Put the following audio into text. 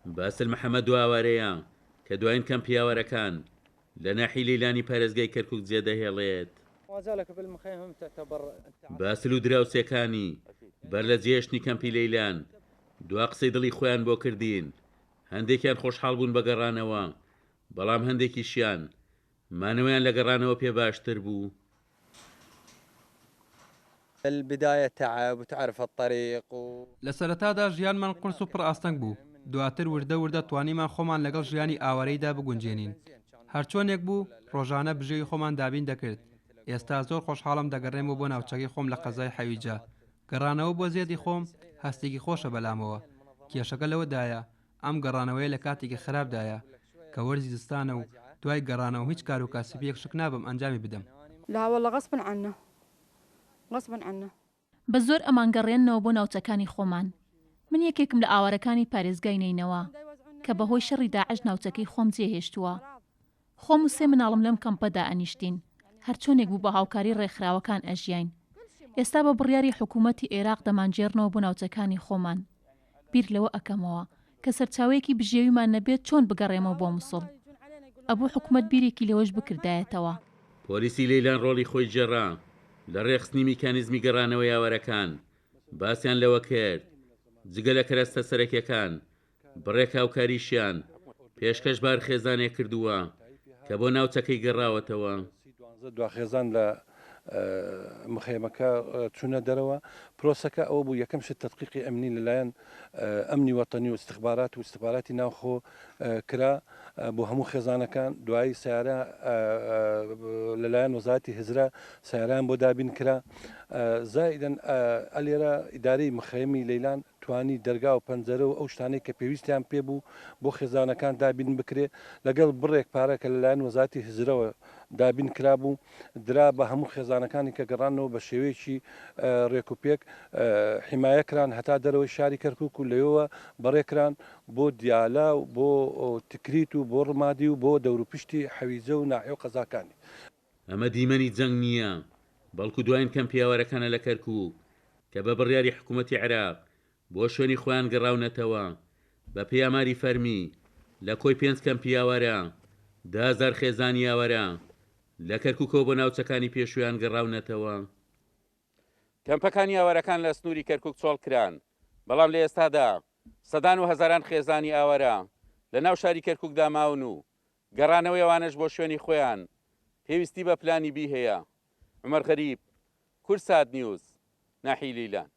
باسل محەمەد دوا ئاوارەیە کە دوایین کەمپی ئاوارەکان لە ناحیەی لەیلانی پارێزگای کەرکوک جێدەهێڵێت. باسل و دراوسێکانی بەر لە جێهێشتنی کەمپی لەیلان دوا قسەی دڵی خۆیان بۆ کردین، هەندێکیان خۆشحاڵ بوون بە گەڕانەوە، بەڵام هەندێکیشیان مانەوەیان لە گەڕانەوە پێ باشتر بوو. لە سەرەتادا ژیانمان قورس و پڕ ئاستەنگ بوو، دواتر وردە وردە توانیمان خۆمان لەگەڵ ژیانی ئاوارەییدا بگونجێنین. هەرچۆنێک بوو، ڕۆژانە بژێوی خۆمان دابین دەکرد. ئێستا زۆر خۆشحاڵم دەگەڕێمەوە بۆ ناوچەکەی خۆم لە قەزای حەویجە. گەڕانەوە بۆ زێدی خۆم هەستێکی خۆشە بەلامەوە. کێشەکە لەوەدایە ئەم گەڕانەوەیە لە کاتێکی خراپدایە کە وەرزی زستانە و دوای گەڕانەوەم هیچ کار و کاسبییەک شک نابەم ئەنجامی بدەم. لا واللە غصبا عنا غصبا عنا. بە زۆر ئەمانگەڕێننەوە بۆ ناوچەکانی خۆمان. من یەکێکم لە ئاوارەکانی پارێزگای نەینەوا کە بەهۆی شەڕی داعش ناوچەکەی خۆم جێهێشتووە. خۆم و سێ مناڵم لەم کەمپەدا ئەنیشتین، هەرچۆنێک بوو بە هاوکاری ڕێکخراوەکان ئەژیاین. ئێستا بە بڕیاری حکوومەتی ئێراق دەمانگێڕنەوە بۆ ناوچەکانی خۆمان. بیر لەوە ئەکەمەوە کە سەرچاوەیەکی بژێویمان نەبێت چۆن بگەڕێمەوە بۆ موسڵ؟ ئەبوو حکومەت بیرێکی لەوەش بکردایەتەوە. پۆلیسی لەیلان ڕۆڵی خۆی گێڕا لە ڕێکخستنی میکانیزمی گەڕانەوەی ئاوارەکان، باسیان لەوە کرد، جگە لە کەرەستە سەرەکیەکان، بڕێک هاوکاریشیان پێشکەش بە هەر خێزانێک کردووە کە بۆ ناوچەکەی گەڕاوەتەوە. دوا خێزان لە مخەیەمەکە چوونە دەرەوە، پرۆسەکە ئەوە بوو یەکەم شت تەدقیقی ئەمنی لەلایەن ئەمنی وەتەنی و ئیستخبارات و ئیستخباراتی ناوخۆ کرا بۆ هەموو خێزانەکان، دوایی سەیارە لەلایەن وەزارەتی هزرە سەیارەیان بۆ دابین کرا، زائیدەن ئەلێرە ئیدارەی مخەیەمی لەیلان توانی دەرگا و پەنجەرە و ئەو شتانەی کە پێویستیان پێ بوو بۆ خێزانەکان دابین بکرێ، لەگەڵ بڕێک پارە کە لەلایەن وەزارەتی هزرەوە دابین کرابوو، درا بە هەموو خێزانەکانی کە گەڕانەوە بە شێوەیەکی رێکوپێک حیمایە کران هەتا دەرەوەی شاری کەرکوک و لەوێوە بەڕێ کران بۆ دیالە و بۆ تکریت و بۆ ڕمادی و بۆ دەوروپشتی حەویجە و ناحیە و قەزاکانی. ئەمە دیمەنی جەنگ نییە، بەڵکو دوایین کەمپی ئاوارەکانە لە کەرکوک کە بە بڕیاری حکومەتی عێراق بۆ شوێنی خۆیان گەڕاونەتەوە، بەپێی ئاماری فەرمی لە کۆی پێنج کەمپی ئاوارە، 10,000 خێزانی ئاوارە لە کەرکوکەوە بۆ ناوچەکانی پێشوویان گەڕاونەتەوە. کەمپەکانی ئاوارەکان لە سنووری کەرکوک چۆڵ کران، بەڵام لە ئێستادا سەدان و هەزاران خێزانی ئاوارە لە ناو شاری کەرکوکدا ماون و گەڕانەوەی ئەوانەش بۆ شوێنی خۆیان پێویستی بە پلانی بی هەیە. عومەر غەریب، کوردسات نیوز، ناحیەی لەیلان.